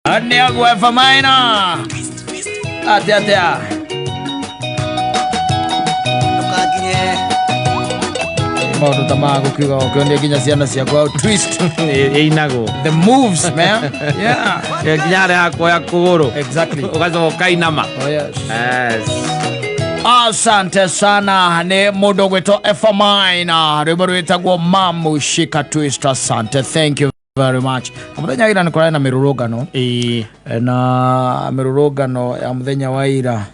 Nĩ Famaina. Atia atia. Ndũkanginye. Maũndũ ta maya gũkiuga ũkĩonia nginya ciana ciakwa twist Ĩinagwo. the moves, man. Yeah. Nginya harĩa hakuoya kũgũrũ. Exactly. Ũgacoka ũkainama. Oh yes. Yes. Asante sana nĩ mũndũ ũgwĩtwo Efamaina, rwĩmbo rwĩtagwo Mamu Shika Twist. Asante, thank you very much. Na mũthenya wa ira nĩ kũrarĩ na mĩrũrũngano. Na mĩrũrũngano ya mũthenya wa ira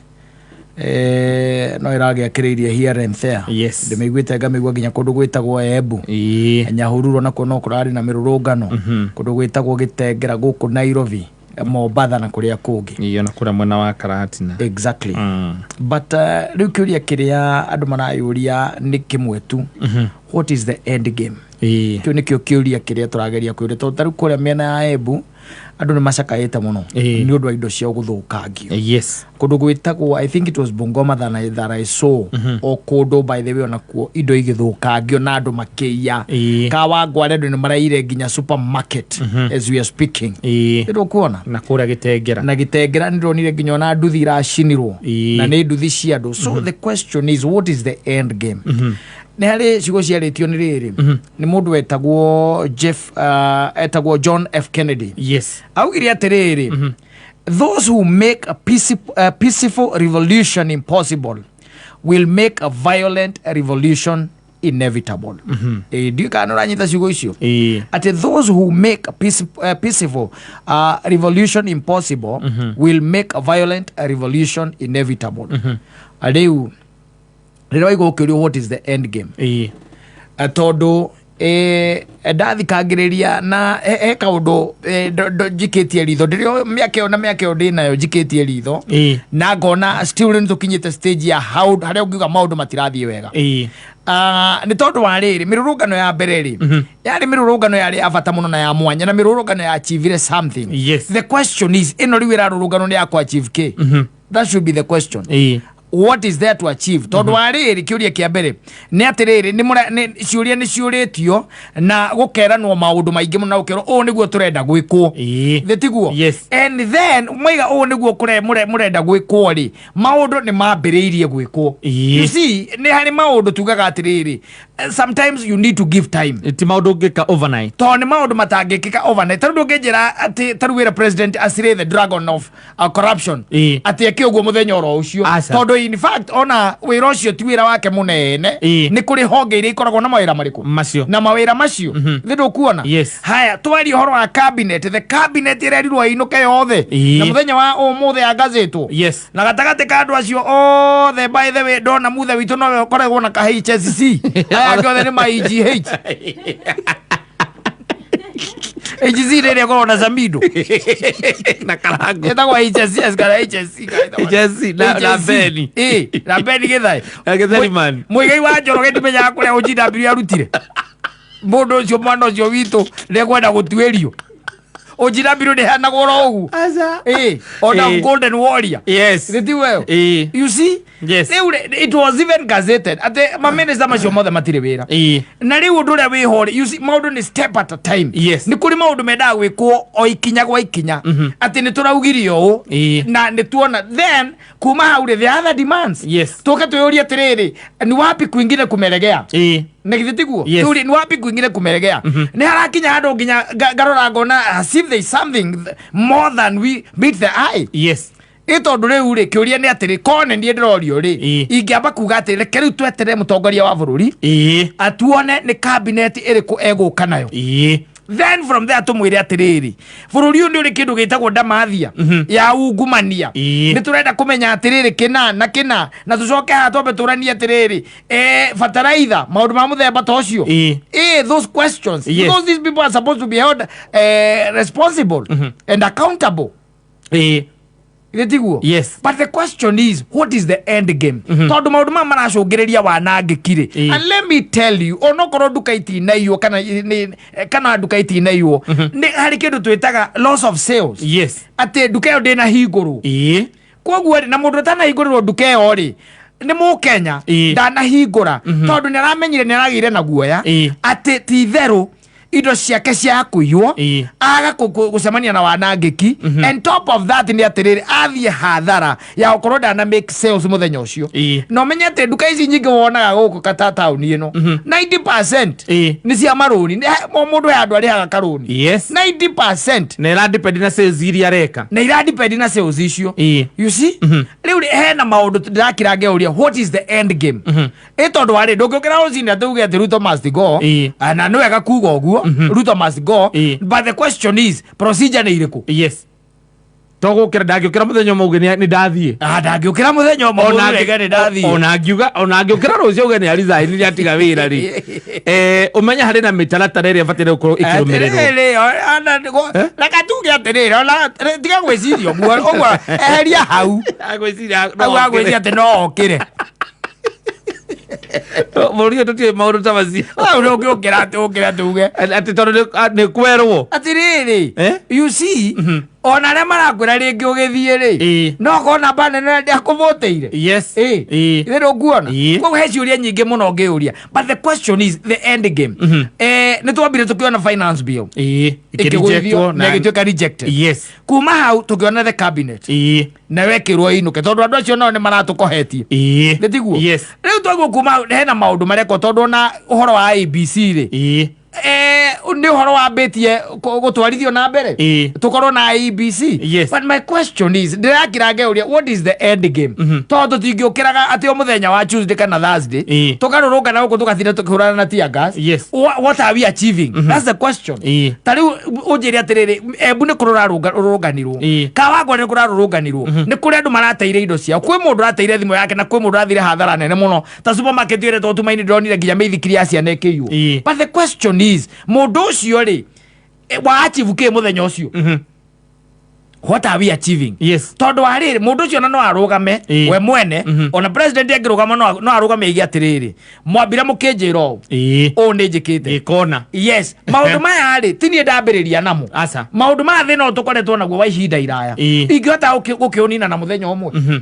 no ĩragĩakĩrĩirie here and there. Ndĩmĩiguĩte ngamĩigua nginya kũndũ gwĩtagwo Embu, Nyahururu, nakuo no kũrarĩ na mĩrũrũngano, kũndũ gwĩtagwo Gĩtengera gũkũ Nairobi, Mombatha na kũrĩa kũngĩ. Ĩĩ, ona kũrĩa mwena wa Karatina. Exactly. But rĩu kĩũria kĩrĩa andũ marayũria nĩ kĩmwe tu: what is the end game? Kĩu nĩkĩo kĩũria kĩrĩa tũrageria kwĩũria, tondũ tarĩu kũrĩa mĩena ya Embu andũ nĩ macakaĩte mũno nĩ ũndũ wa indo ciao gũthũkangio. Kũndũ gwĩtagwo, I think it was Bungoma that I saw, o kũndũ by the way onakuo indo igĩthũkangio na andũ makĩiya. Kawangware andũ nĩ maraire nginya supermarket as we are speaking. Nĩ kuona. Na kũrĩa Gĩtengera. Na Gĩtengera nĩ ndonire nginya ona nduthi iracinirwo. Na nĩ nduthi cia andũ. So the question is, what is the end game? Nĩ harĩ ciugo ciarĩtio nĩ rĩrĩ, nĩ mũndũ wetagwo Jeff, etagwo John F Kennedy. Augire atĩrĩrĩ, "Those who make a peaceful revolution impossible will make a violent revolution inevitable." Ndiũĩ kana nĩ ũranyita ciugo icio. Atĩ those who make a peaceful revolution impossible will make a violent revolution inevitable. Rĩu rĩrĩa waigua ũkĩũrio, "What is the end game?" Tondũ ndathikangĩrĩria na he kaũndũ njikĩtie ritho ndĩrĩ mĩaka ĩyo na mĩaka ĩyo ndĩnayo njikĩtie ritho na ngona still nĩ tũkinyĩte stage ya how harĩa ũngiuga maũndũ matirathiĩ wega. Ah, nĩ tondũ wa rĩrĩ, mĩrũrũngano ya mbere rĩ, yarĩ mĩrũrũngano yarĩ ya bata mũno na ya mwanya, na mĩrũrũngano ya achievire something. The question is, ĩno rĩu ĩrarũrũngano nĩ ya kũ achieve kĩ? That should be the question. What is there to achieve? Tondũ wa rĩrĩ, kĩũria kĩa mbere nĩ atĩrĩrĩ, ciũria nĩ ciũrĩtio na gũkeranwo maũndũ maingĩ mũno, na gũkerwo ũũ nĩguo tũrenda gwĩkwo. Thĩ tiguo? Yes. And then mwaiga ũũ nĩguo mũrenda gwĩkwo rĩ, maũndũ nĩ mambĩrĩirie gwĩkwo. You see, nĩ harĩ maũndũ tugaga atĩrĩrĩ, sometimes you need to give time. Ti maũndũ ũngĩka overnight. Tondũ nĩ maũndũ matangĩkĩka overnight. Tarĩu ndũngĩnjĩra atĩ tarĩu wĩra president acirĩ the dragon of corruption atĩ eke ũguo mũthenya oro ũcio. Aca. Tondũ in fact ona wĩra ũcio ti wĩra wake mũnene. Nĩ kũrĩ honge iria ikoragwo na mawĩra marĩkũ? Macio. Na mawĩra macio thĩ ndũkuona. Haya, twaria ũhoro wa cabinet, the cabinet ĩrerirwo ĩinũke yothe na mũthenya wa ũmũthĩ yangazĩtwo. Na gatagatĩ ka andũ acio othe, by the way, ndona muthe witũ nowe ũkoragwo na ka HSC, aya angĩ othe nĩ ma EGH HC rĩrĩa ĩkoragwo na Samido na Karango. Ĩtagwo HSS kana HSC kana ĩtagwo- HSC na HSC. Beni. Ĩ, na Beni Gĩthai. Na Gĩtheri man. Mũigai wa Njoroge ndimenyaga kũrĩa OGW arutire mũndũ ũcio, mwana ũcio witũ nĩekwenda gũtuĩrio. OGW ndĩheanagwo oro ũguo. Aca. Ĩ, ona Golden Warrior. Gĩtiweyo. You see? Rĩu rĩ, it was even gazetted atĩ maminista macio mothe matirĩ wĩra. Na rĩu ũndũ ũrĩa wĩho rĩ, you see, maũndũ nĩ step at a time. Nĩ kũrĩ maũndũ mendaga gwĩkwo o ikinya gwa ikinya, atĩ nĩ tũraugire ũũ na nĩ tuona, then kuma hau rĩ, the other demands. Tũke twĩyũrie atĩrĩrĩ, ni wapi kwingine kumeregea? Na githĩ tiguo? Yes. Tũrie, ni wapi kwingine kumeregea? Nĩ harakinya handũ nginya ngarora ngona as if there is something more than we meet the eye. Ĩ tondũ rĩu rĩ, kĩũria nĩ atĩrĩ, kone niĩ ndĩrorio rĩ, ingĩamba kuga atĩ reke rĩu tweterere mũtongoria wa bũrũri atuone nĩ cabinet ĩrĩkũ egũka nayo. Then from there tũmwĩre atĩrĩrĩ, bũrũri ũyũ nĩ ũrĩ kĩndũ gĩtagwo ndamathia ya ungumania. Nĩ tũrenda kũmenya atĩrĩrĩ, kĩna na kĩna, na tũcoke haha twambe tũranie atĩrĩrĩ, bataraitha, maũndũ ma mũthemba ta ũcio. Those questions, because these people are supposed to be held responsible and accountable. Githĩ tiguo? Yes. But the question is, what is the end game? Tondũ maũndũ maya maracũngĩrĩria wanangĩki rĩ, and let me tell you, onokorwo nduka itinaiywo kana nduka itinaiywo, nĩ harĩ kĩndũ twĩtaga loss of sales, atĩ nduka ĩyo ndĩnahingũrwo. Koguo rĩ, na mũndũ ũtanahingũrĩrwo nduka ĩyo rĩ, nĩ Mũkenya. Ndanahingũra tondũ nĩ aramenyire nĩ aragĩire na guoya atĩ ti itherũ. Indo ciake cia kũiywo, aga gũcemania na wanangĩki, and top of that nĩ atĩrĩrĩ, athiĩ hathara ya gũkorwo ndana make sales mũthenya ũcio. Na ũmenye atĩ nduka ici nyingĩ wonaga gũkũ kata taũni ĩno, 90% nĩ cia marũni. O mũndũ he andũ arĩhaga karũni. 90%. Na ĩradepend na sales iria areka. Na iradepend na sales icio. You see, rĩu rĩ, hena maũndũ ndĩrakira ngeuria, what is the end game? Ĩ tondũ warĩ ndũngĩũkĩra rũcinĩ atĩ uge atĩ Ruto must go. Ah, na nĩ wega kuga ũguo, Ruto must go, but the question is, procedure nĩ irĩkũ? Yes, to gũkĩra ndangĩũkĩra mũthenya ũmwe uge nĩ ndathiĩ. Ah, ndangĩũkĩra mũthenya ũmwe Ona mũndũ uge nĩ ndathiĩ. Ona angĩũkĩra rũciũ uge nĩ aresign, nĩ atiga wĩra rĩ, ũmenye harĩ na mĩtaratara ĩrĩa ĩbataire gũkorwo ĩkĩrũmĩrĩrwo. Atĩrĩrĩ, Eh? reke tuge atĩrĩrĩ, ona tiga gwĩciria ũguo ũguo, eheria hau. Agwĩciria no Hau agwĩciria atĩ no okĩre. Bũrũri ũyũ tũtiũĩ maũndũ ta macio. Hau ndũngĩũkĩra atĩ ũkĩre atĩ uge atĩ tondũ nĩ kwerwo. Atĩrĩrĩ, Eh? you see, ona arĩa marakwĩra rĩngĩ ũgĩthiĩ rĩ, no korwo namba nene ndĩakũvũtĩire. Ĩ ndũkuona? Koguo he ciũria nyingĩ mũno ngĩũria, but the question is the end game. Nĩ twambire tũkĩona finance bill ĩkĩgũithio na ĩgĩtuĩka rejected. Kuma hau tũkĩona the cabinet na wekĩrwo inũke, tondũ andũ acio nao nĩ maratũkohetie. Nĩ tiguo? Yes. Rĩu twaguo kuma hau hena maũndũ marekwo, tondũ ona ũhoro wa IEBC rĩ, nĩ ũhoro wambĩtie gũtwarithio na mbere, tũkorwo na IEBC. But my question is, ndĩrakira ngeuria, what is the end game? Tondũ tũtingĩũkĩraga atĩ o mũthenya wa Tuesday kana Thursday tũkarũrũngana gũkũ, tũgatinda tũkĩhũrana na tear gas. What are we achieving? That's the question. Ta rĩu ũnjĩre atĩrĩrĩ, Embu nĩ kũrũrũnganirwo, Kawangware nĩ kũrarũrũnganirwo, nĩ kũrĩ andũ marateire indo ciao, kwĩ mũndũ ũrateire thimũ yake, na kwĩ mũndũ ũrathire hathara nene mũno, ta supermarket ĩretwo Tumaini, ndĩronire nginya mĩithikiri ya ciana ĩkĩiywo. But the question is, mũndũ ũcio rĩ, wa achieve kĩ mũthenya ũcio? What are we achieving? Tondũ wa rĩrĩ, mũndũ ũcio ona no arũgame we mwene, ona president angĩrũgama no arũgame aige atĩrĩrĩ, mwambire mũkĩnjĩra ũũ, ũũ nĩ njĩkĩte. Gĩkona. Yes, maũndũ maya rĩ, ti niĩ ndambĩrĩria namo. Aca. Maũndũ maya thĩna ũyũ tũkoretwo naguo wa ihinda iraya, ingĩhota gũkĩũnina na mũthenya ũmwe?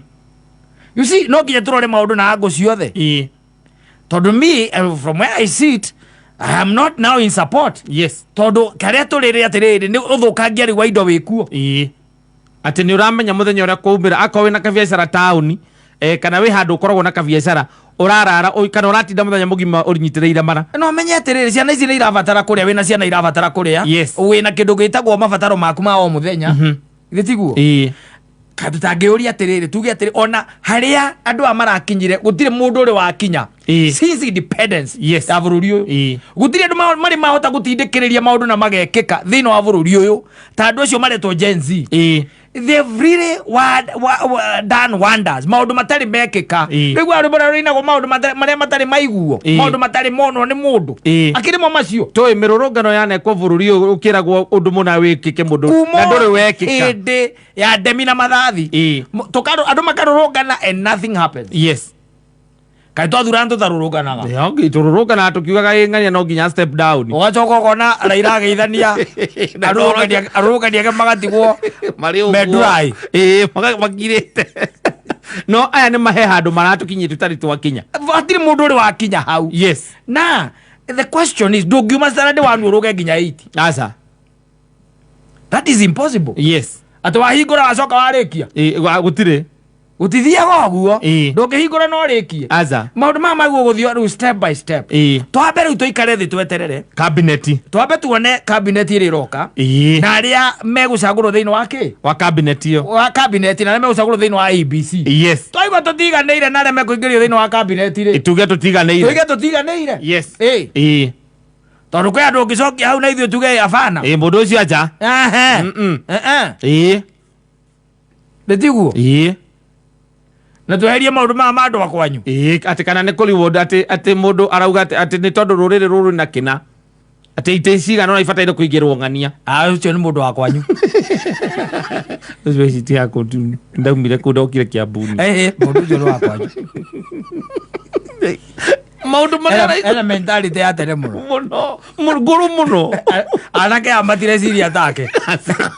You see, no nginya tũrore maũndũ na angũ ciothe. Tondũ me, from where I sit, I am not now in support, tondũ karĩa tũrĩrĩ atĩrĩrĩ, nĩ ũthũkangia rĩu wa indo wĩkuo. Atĩ nĩ ũramenya mũthenya ũrĩa kwaumĩra, akorwo wĩna kabiacara taũni, kana wĩ handũ ũkoragwo na kabiacara ũrarara kana ũratinda mũthenya mũgima ũnyitĩrĩire mara. No menye atĩrĩrĩ, ciana ici nĩ irabatara kũrĩa, wĩna ciana irabatara kũrĩa, wĩna kĩndũ gĩtagwo mabataro maku ma o mũthenya, githĩ tiguo? Ĩĩ. Tũtangĩũria atĩrĩrĩ, tuge atĩrĩ, ona harĩa andũ aya marakinyire, gũtirĩ mũndũ ũrĩ wakinya since independence ya bũrũri ũyũ. Gũtirĩ andũ marĩ mahota gũtindĩkĩrĩria maũndũ na magekĩka thĩinĩ wa bũrũri ũyũ ta andũ acio maretwo Gen Z. They've really done wonders, maũndũ matarĩ mekĩka. Rĩu arĩ marĩa rĩinagwo maũndũ marĩa matarĩ maiguo, maũndũ matarĩ monwo nĩ mũndũ, akĩrĩ mo macio. Tũĩ mĩrũrũngano yanekwo bũrũri ũyũ ũkĩragwo ũndũ mũna wĩkĩke mũndũ Kuma na ndũrĩ wekĩka. Hĩndĩ ya ndemi na mathathi, andũ makarũrũngana and nothing happens. Kaĩ twathurana tũtarũrũnganaga? Tũrũrũnganaga tũkiugaga ĩ ng'ania no nginya step down. Ũgacoka ũkona Raila ageithania arũrũngani ake magatigwo marĩ ũguo. Me dry. Ĩĩ, makirĩte, no aya nĩ mahe handũ maratũkinyie tũtarĩ twakinya. Hatirĩ mũndũ ũrĩ wakinya hau. Na the question is, ndũngiuma standard one ũrũge nginya 8. Aca. That is impossible. Atĩ wahingũra wacoka warĩkia. Ĩĩ, gũtirĩ. Gũtithiaga ũguo. Ndũngĩhingũra na ũrĩkie. Aca. Maũndũ maya maguo gũthio rĩu step by step. Twambe rĩu tũikare thĩ tweterere. Kabineti. Twambe tuone kabineti ĩrĩa ĩroka na arĩa megũcagũrwo thĩinĩ wa kĩ Wa kabineti ĩyo. Wa kabineti, na arĩa megũcagũrwo thĩinĩ wa IEBC. Twaigua tũtiganĩire na arĩa mekũingĩrio thĩinĩ wa kabineti rĩ, tuge tũtiganĩire. Tuige tũtiganĩire. Tondũ kwĩ andũ ũngĩcokia hau na ithuĩ tuge abana. Ĩĩ, mũndũ ũcio acha. Ehe. Ehe. Nĩ tiguo? Ĩĩ. Na tweherie maũndũ maya ma andũ a kwanyu. Ĩĩ, atĩ kana nĩ kũreward, atĩ mũndũ arauga atĩ nĩ tondũ rũrĩrĩ rũrũ na kĩna, atĩ itĩ cigana ũna ibataire kũigĩrwo ng'ania. Ah, ũcio nĩ mũndũ wa kwanyu. Ũcio ici ti yakũ, ndaumire kũu ndokire Kĩambuni. Mũndũ ũcio nĩ wa kwanyu. Maũndũ marĩa Ena mentality ya tene mũno. Mũno ngũrũ mũno. Anake aya matireciria take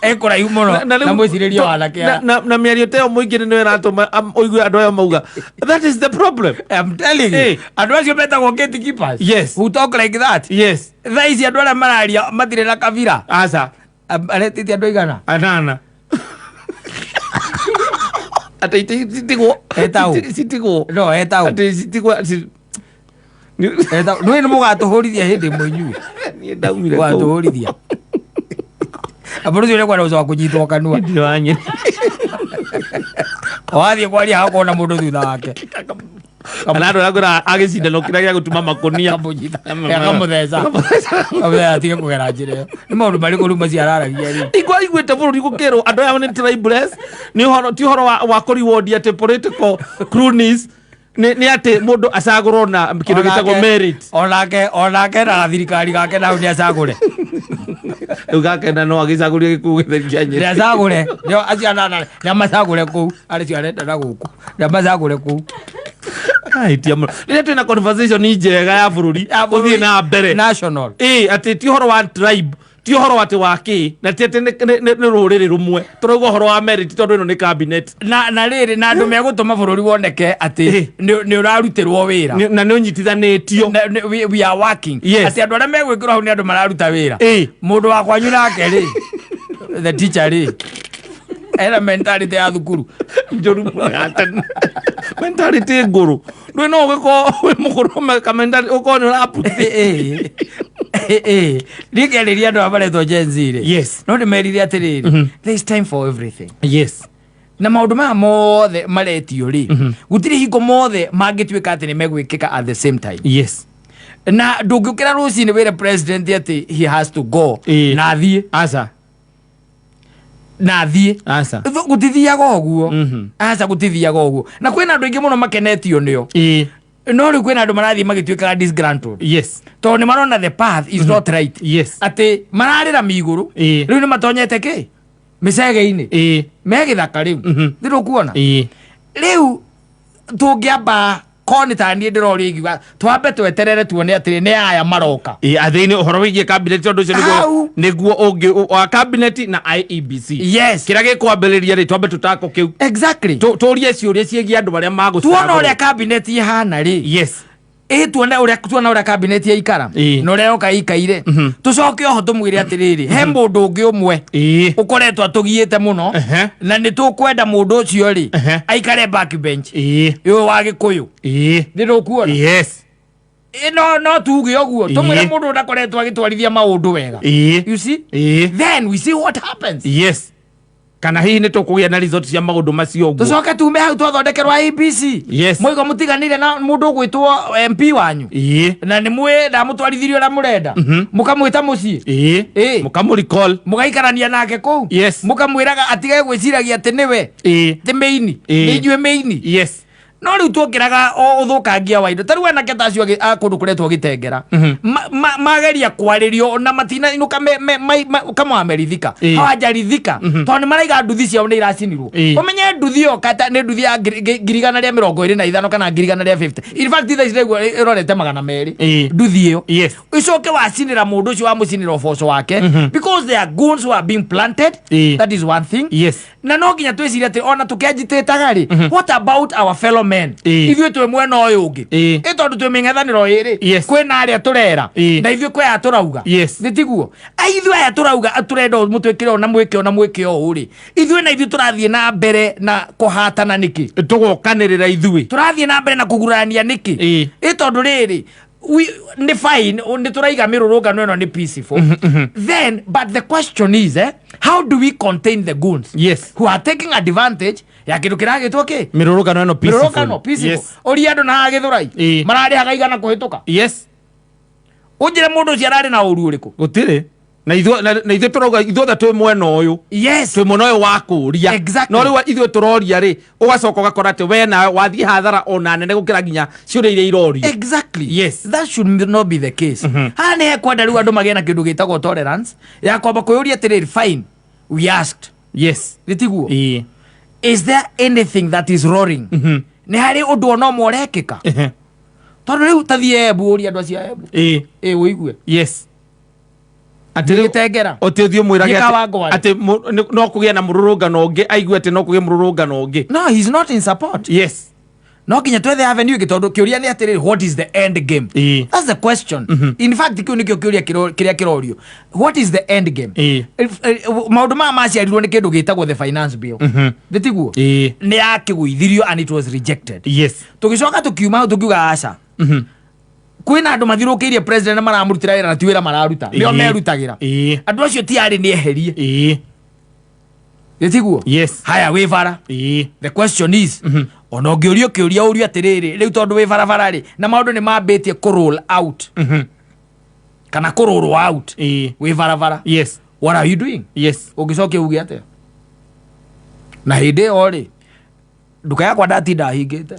ekũraihu mũno na mwĩcirĩrie wa anake aya. Na mĩario ta ĩyo mũingĩ nĩ ĩratũma ũigue andũ aya mauga that is the problem. I'm telling you, andũ acio metagwo gatekeepers who talk like that. Thaa ici andũ arĩa mararia matirĩ na kabira. Aca. Aretĩtie andũ aigana? Anana atĩ citigwo. Etau. Citigwo. No etau. Atĩ citigwo Etau nĩ mũgatũhũrithia hĩndĩ ĩmwe inyuĩ. Niĩ ndaumire kũu. Mũgatũhũrithia ambũrũ ũcio ũrĩa kwenda wa kũnyitwo kanua. Ndirĩ wa nyina. Wathiĩ kwaria hakona mũndũ thutha wake. Kana andũ arĩa ngwĩra agĩcindano kĩrĩa gĩa gũtuma makũnia. Akamũnyita, akamũtheca, akamũtheca atige kũgera njĩra ĩyo. Nĩ maũndũ marĩkũ rĩu macio araragia rĩu? Igua iguĩte bũrũri gũkĩrwo andũ aya nĩ tribeless, nĩ ũhoro ti ũhoro wa kũreward atĩ political cronies, nĩ atĩ mũndũ acagũrwo na kĩndũ gĩtagwo merit. Onake na gathirikari gake nau nĩ acagũre. Rĩu gakena no agĩcagũrie gĩkuũ gĩtheri kĩa Nĩ Nyĩrĩ. acagũre nĩo acio anana, nĩ amacagũre kũu arĩ cio arenda na gũkũ nĩ amacagũre kũu. Ahĩtia mũno rĩrĩa twĩna conversation njega ya bũrũri Ya bũrũri. ũthiĩ na mbere. National. Ĩ atĩ ti ũhoro wa tribe, ti ũhoro atĩ wa kĩ, na ti atĩ nĩ rũrĩrĩ rũmwe tũrauga ũhoro wa merit tondũ ĩno nĩ cabinet. Na rĩrĩ na andũ megũtũma bũrũri woneke atĩ nĩ ũrarutĩrwo wĩra. Na nĩ ũnyitithanĩtio. We are working. Atĩ andũ arĩa megwĩkĩrwo hau nĩ andũ mararuta wĩra. Mũndũ wa kwanyu nake rĩ, the teacher rĩ, ena mentality ya thukuru. Njũru mũno ya tene, mentality ngũrũ, ndũĩ no ũgĩkorwo wĩ mũkũrũ ka mentality ũkorwo nĩ ũraputhi. Niĩ ngĩarĩria andũ aya maretwo Gen Z rĩ, no ndĩmerire atĩrĩrĩ, there is time for everything. Na maũndũ maya mothe maretio rĩ, gũtirĩ hingo mothe mangĩtuĩka atĩ nĩ megwĩkĩka at the same time. Na ndũngĩũkĩra rũcinĩ wĩre president atĩ he has to go na athiĩ. Aca. Na athiĩ. Aca. Gũtithiaga ũguo. Aca, gũtithiaga ũguo, na kwĩna andũ aingĩ mũno makenetio nĩo. No rĩu kwĩna andũ marathiĩ magĩtuĩkaga disgruntled tondũ nĩ marona the path is not right. Atĩ mararĩra mĩigũrũ. Rĩu nĩ matonyete kĩ mĩcege-inĩ me gĩthaka rĩu. Nĩ ndũkuona rĩu tũngĩamba korwo nĩ ta niĩ ndĩroria ingiuga twambe tweterere tuone atĩrĩ nĩ aya maroka. Ĩĩ, athĩinĩ ũhoro wĩgiĩ cabinet tondũ ũcio nĩguo Hau. Nĩguo ũngĩ wa cabinet na IEBC. Kĩrĩa gĩkwambĩrĩria rĩ, twambe tũtako kĩu. Tũrie ciũria ciĩgiĩ andũ arĩa magũcagũrwo. Tuona ũrĩa cabinet ĩhana rĩ. Ĩ tuone ũrĩa, tuona ũrĩa cabinet yaikara na ũrĩa yoka ĩikaire, tũcoke oho tũmwĩre atĩrĩrĩ, he mũndũ ũngĩ ũmwe ũkoretwo atũgiĩte mũno na nĩ tũkwenda mũndũ ũcio rĩ aikare back bench, ũyũ wa Gĩkũyũ. Nĩ ndũkuona? Yes. Ĩ, no tuge ũguo tũmwĩre mũndũ ũdakoretwo agĩtwarithia maũndũ wega. You see? Then we see what happens. Yes, kana hihi nĩ tũkũgĩa na result cia maũndũ macio ũguo. Tũcoke tume hau twathondekerwo IEBC. Mũigo mũtiganĩire na mũndũ ũgwĩtwo MP wanyu na nĩ mwĩ ndamũtwarithirie ũrĩa mũrenda, mũkamwĩta mũciĩ. Mũkamũ recall. Mũgaikarania nake kũu. Mũkamwĩraga atige gwĩciragia atĩ nĩwe ti mĩini. Nĩ inyuĩ mĩini. No rĩu tuongeraga o ũthũkangia wa indo. Ta rĩu anake ta acio a kũndũ kũretwo gĩtengera mageria kwarĩrio na matinainũka kama wameridhika. Hawajaridhika tondũ nĩ maraiga nduthi ciao nĩ iracinirwo. Ũmenye nduthi ĩyo kata nĩ nduthi ya 125,000 kana 150,000. In fact, thaa ici ndaigua ĩrorete 200. Nduthi ĩyo icoke wacinĩra mũndũ ũcio, wamũcinĩra ũboco wake, because there are goons who are being planted. That is one thing. Na no nginya twĩcirie atĩ ona tũkĩanjitĩtaga rĩ, what about our fellow men? Ithuĩ twĩ mwena ũyũ ũngĩ. Ĩ tondũ twĩ mĩng'ethanĩro ĩrĩ. Kwĩna arĩa tũrera na ithuĩ kwĩ aya tũrauga. Nĩ tiguo? Ai, ithuĩ aya tũrauga tũrenda mũtwĩkĩre ũũ na mwĩke ũũ na mwĩke ũũ rĩ, ithuĩ na ithuĩ tũrathiĩ na mbere na kũhatana nĩkĩ? Tũgokanĩrĩra ithuĩ. Tũrathiĩ na mbere na kũgurania nĩkĩ? Ĩ tondũ rĩrĩ nĩ fine, nĩ tũraiga mĩrũrũngano ĩno nĩ peaceful then, but the question is, how do we contain the goons who are taking advantage ya kĩndũ kĩragĩtwo kĩ Mĩrũrũngano ĩno peaceful. Mĩrũrũngano peaceful. Ũria andũ na haha Gĩthũrai mararĩhaga 100 kũhĩtũka. Ũnjĩre mũndũ ũcio ararĩ na ũru ũrĩkũ? Gũtirĩ na ithuĩ tũrauga ithuothe twĩ mwena ũyũ. Twĩ mwena ũyũ wa kũria. No rĩu ithuĩ tũroria rĩ, ũgacoka ũgakora atĩ we nawe wathiĩ hathara ona nene gũkĩra nginya ciũria iria irorio. That should not be the case. Haha nĩ hekwenda rĩu andũ magĩe na kĩndũ gĩtagwo tolerance ya kwamba kwĩyũria atĩrĩrĩ, fine, we asked. Nĩ tiguo? Is there anything that is roaring? Nĩ harĩ ũndũ ona ũmwe ũrekĩka? Tondũ rĩu tathiĩ Embu ũrie andũ acio a Embu. Ĩ ũigue. Atĩ rĩu Gĩtengera. ũtĩ ũthiĩ ũmwĩrage Thiĩ atĩ- Kawangware. atĩ no kũgĩe na mũrũrũngano ũngĩ, aigue atĩ no kũgĩe mũrũrũngano ũngĩ. No, he's not in support. No nginya twethe avenue ĩngĩ, tondũ kĩũria nĩ atĩrĩrĩ, what is the end game? That's the question. In fact, kĩu nĩkĩo kĩũria kĩrĩa kĩrorio, what is the end game? Maũndũ maya maciarirwo nĩ kĩndũ gĩtagwo the Finance Bill, nĩ tiguo? Nĩ yakĩgũithirio and it was rejected. Tũgĩcoka tũkiuma hau tũkiuga aca, kwĩna andũ mathiũrũrũkĩirie president na maramũrutĩra wĩra na ti wĩra mararuta, nĩo merutagĩra. Andũ acio ti arĩ nĩ eherie. Nĩ tiguo? Haya, wĩ bara. The question is, ona ũngĩũrio kĩũria ũrio atĩrĩrĩ, rĩu tondũ wĩ barabara rĩ, na maũndũ nĩ mambĩtie kũ roll out kana kũ roll out, wĩ barabara, what are you doing? Ũngĩcokia uge atĩa? Na hĩndĩ ĩyo rĩ, nduka yakwa ndatinda hingĩte.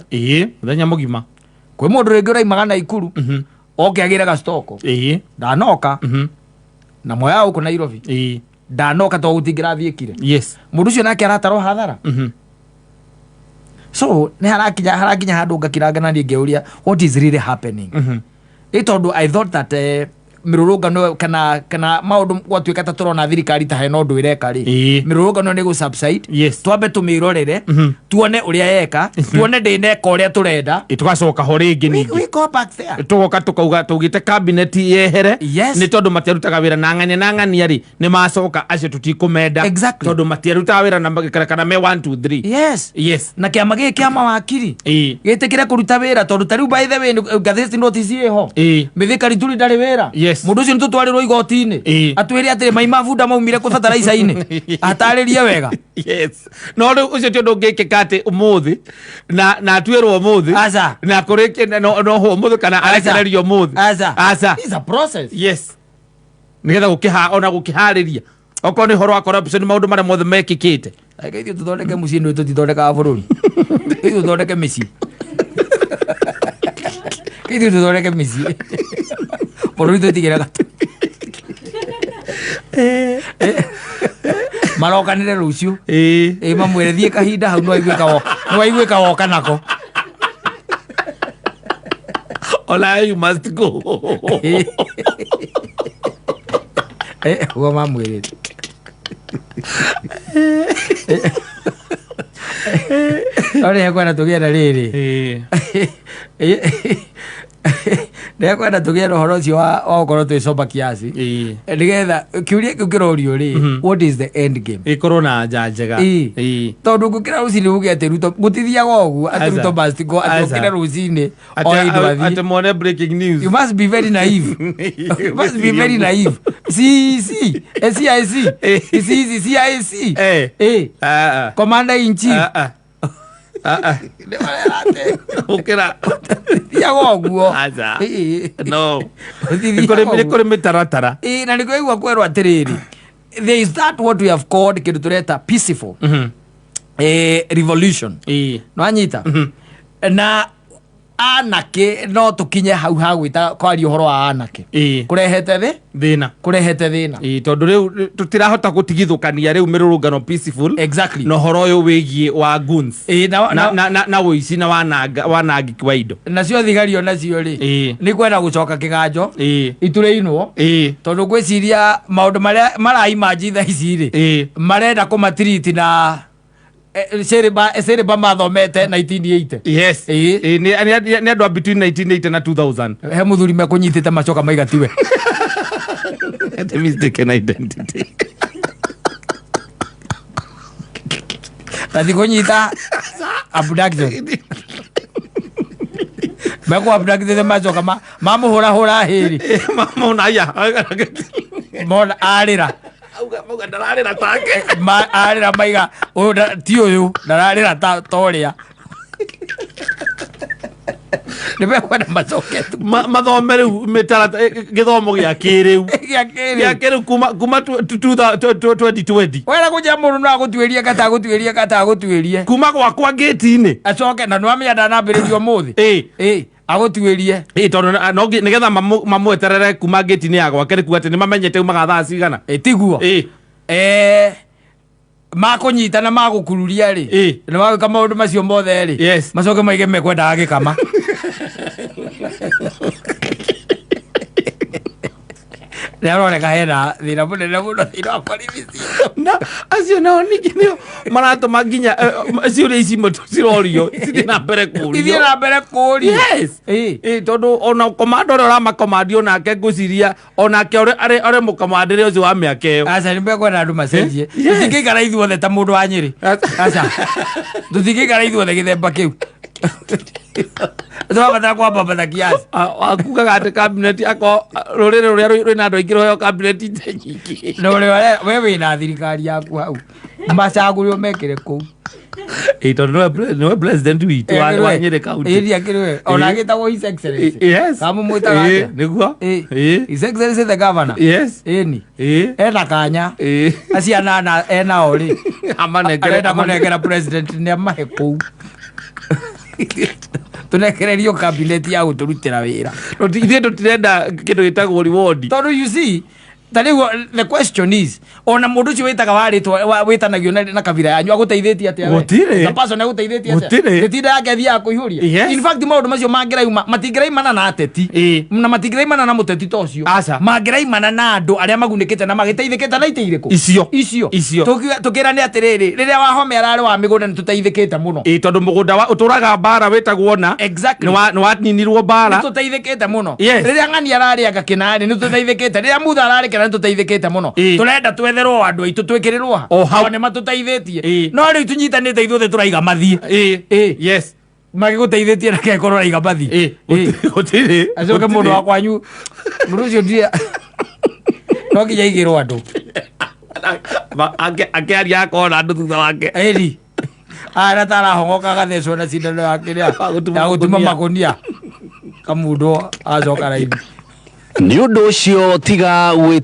Mũthenya mũgima. Kwĩ mũndũ rĩngĩ ũraimaga Naikuru oke agĩre gacitoko. Ndanoka na moya gũkũ Nairobi. Ndanoka tondũ gũtingĩrathiĩkire. Mũndũ ũcio nake aratarwo hathara. So nĩ harakinya handũ ngakiranga na niĩ ngeuria, what is really happening? Ĩ tondũ I thought that mĩrũrũngano kana maũndũ gwatuĩka ta tũrona thirikari ta hena ũndũ ĩreka rĩ, mĩrũrũngano nĩ gũ subside. Twambe tũmĩrorere, tuone ũrĩa yeka, tuone ndĩneka ũrĩa tũrenda. Tũgacoka ho rĩngĩ. Ningĩ We go back there. Tũgoka tũkauga tũgĩte cabinet yehere nĩ tondũ matiarutaga wĩra, na ng'ania na ng'ania rĩ, nĩ macoka, acio tũtikũmenda tondũ matiarutaga wĩra na kana me 1 2 3. Na kĩama gĩkĩ kĩa mawakiri gĩtĩkĩre kũruta wĩra, tondũ ta rĩu, by the way, ngathĩti notice ĩho. Mĩthika Rituri ndarĩ wĩra. Mũndũ ũcio nĩ tũtwarĩrwo igoti-inĩ, atwĩre atĩrĩ, mai ma bunda maumire kũ bataraica-inĩ, atarĩrie wega. Yes, no rĩu ũcio ti ũndũ ũngĩkĩka atĩ ũmũthĩ na atuĩrwo ũmũthĩ Aca. na kũrĩkie no ũmũthĩ kana Aca. arekererio ũmũthĩ. Aca. Aca. It's a process. Yes, nĩgetha gũkĩha ona gũkĩharĩria okorwo nĩ ũhoro wa corruption, maũndũ marĩa mothe mekĩkĩte. Reke ithuĩ tũthondeke mũciĩ, nĩ tũtithondekaga bũrũri, ithuĩ tũthondeke mĩciĩ, ithuĩ tũthondeke mĩciĩ, bũrũri twĩtigĩre gatũ marokanĩre rũciũ. Ĩ mamwĩre thiĩ kahinda hau, nĩwaiguĩka woka nako. Ona you must go. Ũguo mamwĩrĩte. No nĩ kwenda tũgĩe na rĩrĩ, nĩ kwenda tũgĩe na ũhoro ũcio wa gũkorwo twĩ sober kiasi, nĩgetha kĩũria kĩu kĩrorio rĩ, what is the end game? Ĩkorwo na anja njega. Tondũ ngũkĩra rũcinĩ uge atĩ Ruto, gũtithiaga ũguo atĩ Aca. Ruto must go, atĩ Aca. ũkĩre rũcinĩ o Atĩ indo athiĩ. atĩ mone breaking news. You must be very naive. You must be very naive. CEC, CIC, CEC, CIC. Ah, ah. Commander in chief. Ah, ah. Ah, ah. Ũkĩra. Thiaga ũguo. Aca. No. Gũtithiaga Nĩ ũguo. kũrĩ mĩtaratara. Na nĩkĩo igua kwerwo atĩrĩrĩ, there is that what we have called kĩndũ tũreta peaceful revolution. Nwanyita na anake no tũkinye hau ha gwĩta kwaria ũhoro wa anake kũrehete thĩ thĩna. Kũrehete thĩna. Tondũ rĩu tũtirahota gũtigithũkania rĩu mĩrũrũngano peaceful na ũhoro ũyũ wĩgiĩ wa goons Na, na ũici na wanangĩki wa indo. Nacio thigari onacio rĩ, nĩ kwenda gũcoka kĩganjo itũrĩinwo, tondũ ngwĩciria maũndũ marĩa maraimanji thaa ici rĩ, marenda kũmatiriti na cĩrĩba mathomete 1980. Nĩ andũ a between 1980 na 2000. He mũthuri mekũnyitĩte macoka maigatiwe. The mistaken identity. Na ti kũnyita, abduction, mekũ abductĩte macoka mamũhũrahũra hĩrĩ. Mamona aya. Mona arĩra. Auga ndararĩra take. Arĩra maiga ũyũ ti ũyũ ndararĩra ta ũrĩa nĩ mekwenda macoke tu. Mathome rĩu mĩtaratara, gĩthomo gĩa kĩrĩu. Gĩa kĩrĩu. Gĩa kĩrĩu kuma 2020. Wera kũnjĩra mũndũ no agũtuĩrie kata agũtuĩrie kata agũtuĩrie. Kuma gwakwa ngĩti-inĩ. Acoke na nĩwamenya ndanambĩrĩria ũmũthĩ. Agũtuĩrie. Tondũ no nĩgetha mamweterere kuma ngĩti-inĩ ya gwake nĩ kuga atĩ nĩ mamenyete umaga thaa cigana. Tiguo? Makũnyita na magũkururia rĩ, nĩ magwĩka maũndũ macio mothe rĩ, macoke maige mekwendaga gĩkama. Nĩ aroneka hena thĩna mũnene mũno thĩinĩ wa borithi citũ. Na acio nao ningĩ nĩo maratũma nginya ciũria ici imwe cirorio cithiĩ na mbere kũrio. Ithiĩ na mbere kũrio. Yes. Ĩĩ. Ĩĩ, tondũ ona komanda ũrĩa ũramakomandi onake ngwĩciria onake arĩ mũkomandĩre ũcio wa mĩaka ĩyo. Aca nĩ mekwenda andũ macenjie. Yes. Tũtingĩikara ithuothe ta mũndũ wa Nyĩrĩ. Aca tũtingĩikara ithuothe gĩthemba kĩu. Tũrabatara kwambambata kiasi. Akugaga atĩ kabineti ako rũrĩrĩ rũrĩa rwĩna andũ aingĩ rũheo kabineti nyingĩ. Na ũrĩa we wĩna thirikari yaku hau macagũrĩo mekĩre kũu. Ĩĩ, tondũ nĩwe president witũ wa Nyĩrĩ County. Ĩĩ akĩrĩ we. Ona Ĩĩ. agĩtagwo His Excellency. Yes. Kamũmwĩtaga Ĩĩ, atĩa? nĩguo. Ĩĩ. Ĩĩ. His Excellency the governor. Yes. Ĩni. Ĩĩ. Ena kanya. Ĩĩ. Acio anana enao rĩ. Amanengere. Arenda kũnengera president nĩ amahe kũu. Tũnekererio kabineti ya gũtũrutĩra wĩra. Ithuĩ tũtirenda kĩndũ gĩtagwo reward. Tondũ you see, ta rĩu the question is, ona mũndũ ũcio wĩtaga warĩtwa wĩtanagio na kabira yanyu agũteithĩtie atĩa we? Gũtirĩ. The person agũteithĩtie atĩa? Gũtirĩ. Gĩtinda yake athiaga kũihũria. Yes. In fact maũndũ macio mangĩrauma matingĩraimana na ateti. Ĩĩ. Na matingĩraimana na mũteti ta ũcio. Aca. Mangĩraimana na andũ arĩa magunĩkĩte na magĩteithĩkĩte na itĩ irĩkũ? Icio. Icio. Icio. Tũkĩrane atĩrĩrĩ, rĩrĩa Wahome ararĩ wa mĩgũnda nĩ tũteithĩkĩte mũno. Ĩĩ, tondũ mũgũnda ũtũraga mbara wĩtagwo na. Exactly. Nĩ waninirwo mbara. Nĩ tũteithĩkĩte mũno. Yes. Rĩrĩa Ng'ani ararĩanga kĩnarĩ nĩ tũteithĩkĩte. Rĩrĩa Mutha ararĩ kĩna nĩ tũteithĩkĩte mũno. Ĩĩ. Tũrenda twetherwo andũ aitũ twĩkĩrĩrwo ha. O hau. Tondũ nĩ matũteithĩtie. Ĩĩ. No rĩu tũnyitanĩte ithuothe tũraiga mathiĩ. Ĩĩ. Ĩĩ. Yes. Magĩgũteithĩtie na kekorwo ũraiga mathiĩ. Ĩĩ. Ĩĩ. Gũtirĩ. Acoke mũndũ wa kwanyu mũndũ ũcio ndirĩ no nginya aigĩrwo andũ. Akĩaria akona andũ thutha wake. Ĩni. Ara tarahongoka agathecwo na cindano ya kĩrĩa Ya gũtuma ya gũtuma makũnia. makũnia. Kamundu acoka raithi. Nĩ ũndũ ũcio tiga gwĩ